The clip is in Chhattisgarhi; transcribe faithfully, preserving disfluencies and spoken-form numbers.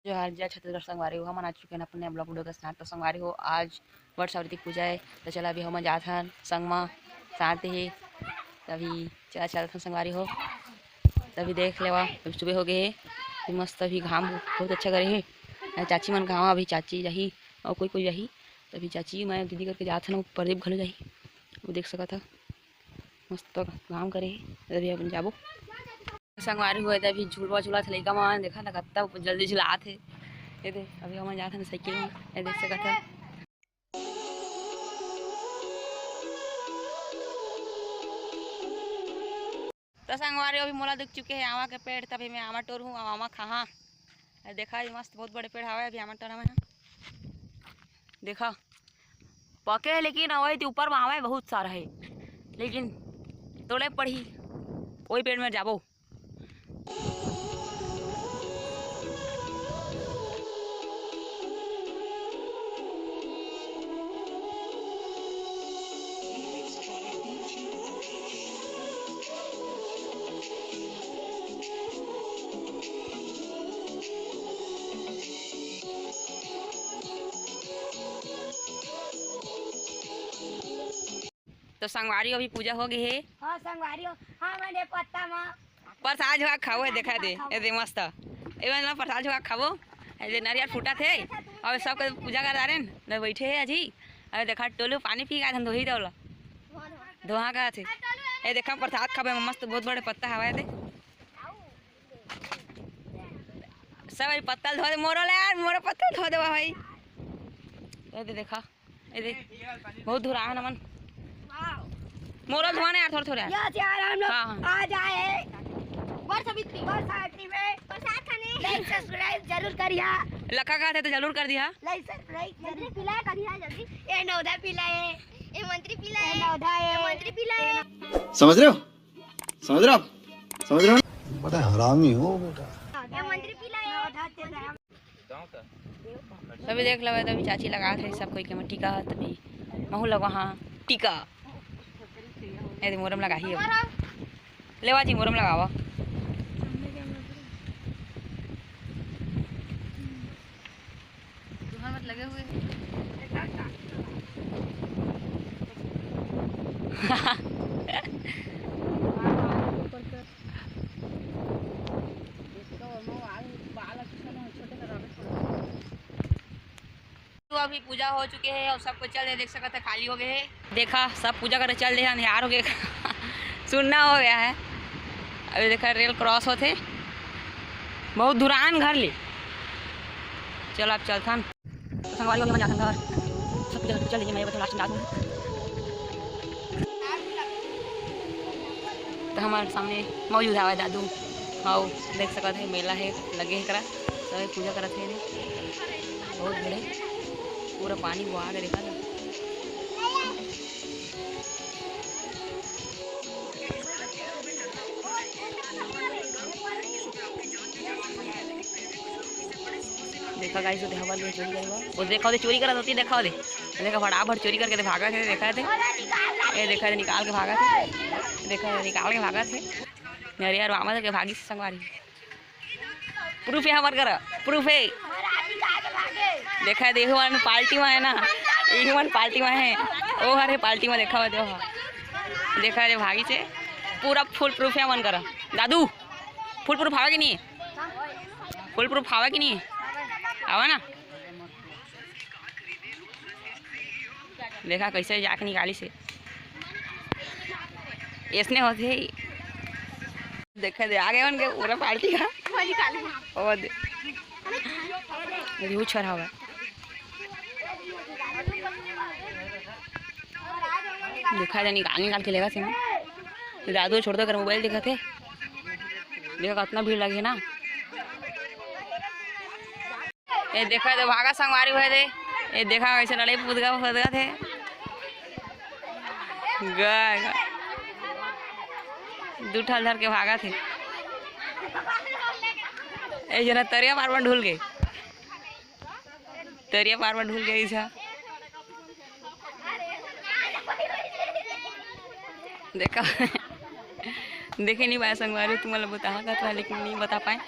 जोहार, जय छत्तीसगढ़ संगवारी हो, हमन आ चुके हैं अपने vlog video के साथ। तो संगवारी हो, आज वट सावित्री पूजा है, तो चला अभी हमन जात हन संग मा, साथ ही तभी चला चलत हन संगवारी हो। तभी देख लेवा, अभी सुबह हो गए है, अभी मस्त अभी घाम बहुत अच्छा करे है। अउ चाची मन कहाँ, अभी चाची जाही अउ कोई कोई जाही, तभी चाची मैं दीदी करके जात हन, प्रदीप घलो जाही, वो देख सकत ह। मस्त काम करे हे, अभी अपन जाबो। संगवारी हो, अभी झुलवा झुलत हे लइका मन, देखा ना कत्ता जल्दी झुलात हे। ये दे, अभी हमन जात हन साइकिल में, ये देख सकत ह। तो संगवारी हो, अभी मोला दिख चुके हे आमा के पेड़, तभी मैं आमा टोर हूँ, आमा खाहा। अरे देखा, ये मस्त बहुत बड़े पेड़ हवे, अभी आमा टोर हवे। देखा, पके हे, लेकिन वही ऊपर में हवे बहुत सारा हे, लेकिन तोड़े पड़ही, वही पेड़ में जाबो। तो संगवारी हो, अभी पूजा हो गई है। हाँ संगवारी हो, हाँ मैंने पत्ता मा प्रसाद झोंका खाबो, ये देखा दे, ये दे मस्त। ए वाला प्रसाद झोंका खाबो, ये दे नारियल फूटा थे, अउ सब कोई पूजा कर डारेन, न बैठे है अजी। अरे देखा टोलू पानी पी के आथन, धोही दे वाला। धोहा का थे। ये देखा प्रसाद खाबे, मस्त बहुत बड़े पत्ता हवा दे। सब भाई पत्तल धो दे, मोरो ले यार, मोरो पत्तल धो दे भाई। ये दे देखा, ये दे, बहुत धुरा है नमन। मोरो धोने यार, थोड़ा थोड़ा। यस यार, हम लोग हाँ, हाँ। आ जाए। वर्षा बिक्री, वर्षा बिक्री में प्रसाद खाने। Like subscribe जरूर करिया। लखा का थे तो जरूर कर दिया। Like subscribe जरूर पिलाया करिया जल्दी। ये नवधा पिलाए, ये मंत्री पिलाए, ये नवधा है। ये मंत्री पिलाए। समझ रहे हो? समझ रहे हो आप? समझ रहे हो? बड़ा हरामी हो बेटा। ये मंत्री पिलाए। तभी देख लो, तभी चाची लगा थे सब कोई के टीका, तभी महू लगवा हाँ टीका। ये दे मोरम लगा ही है। लेवा जी मोरम लगावा। तुहर मत लगे हुए हैं। तो अभी पूजा हो चुके हे अउ सब कोई चल दे, देख सकत हे खाली हो गए हे। देखा सब पूजा करे चल दे, अंधियार हो गए, सुन्ना हो गया है। अभी देखा रेल क्रॉस होथे, बहुत दुरान घर ले। चल आप चलथन। संगवारी हो, हमन जाथन घर। सब पूजा करके चल दीजिए, मैं बस लास्ट में जात हूँ। तो हमारे सामने मौजूद हवय दादू। हाँ, देख सकत हे, मेला हे, लगे हे करा, सब पूजा करत हे। बहुत भीड़ हे, पूरा पानी बोहा के देखा था। देखा गाइस, ओदे हवा ले चोरी करे बा। ओ देखा, ओदे चोरी करत होती, देखा ओदे। देखा, फटाफट चोरी करके दे भागत हे, देखा थे। ए देखा, निकाल के भागत हे। देखा, निकाल के भागत हे। अरे यार, मामा के भागी से संगवारी। प्रूफ हे हमर करा, प्रूफ हे। देखा दे, इही मन पार्टी में हे ना, इही मन पार्टी में हे। ओ हरे पार्टी में देखा, देखा। देखा रे भागी से, पूरा फुल प्रूफ हे हमन करा। दादू, फुल प्रूफ हवा कि नहीं? फुल प्रूफ हवा कि नहीं? हवा ना? देखा कैसे जाके निकाली से। ऐसने होथे। देखा दे, आगे मन के पूरा पार्टी का। ओ दे। अरे, वो छर हवा। देखा दे, निकाल, निकाल के लेगा से ना। दादू छोड़ दो, कर मोबाइल देखा थे। देखा कितना भीड़ लगे ना। ए देखा तो भागा संगवारी हुए दे। ए देखा कैसे लड़ाई पुदगा फुदगा थे। गा, गा। दू ठल धर के भागा थे। ए जना तरिया पार में ढुल गए। तरिया पार में ढुल गए इसा। देखा। देखे नहीं पाए संगवारी, तुम्हारा बताहा का था, लेकिन नहीं बता पाए।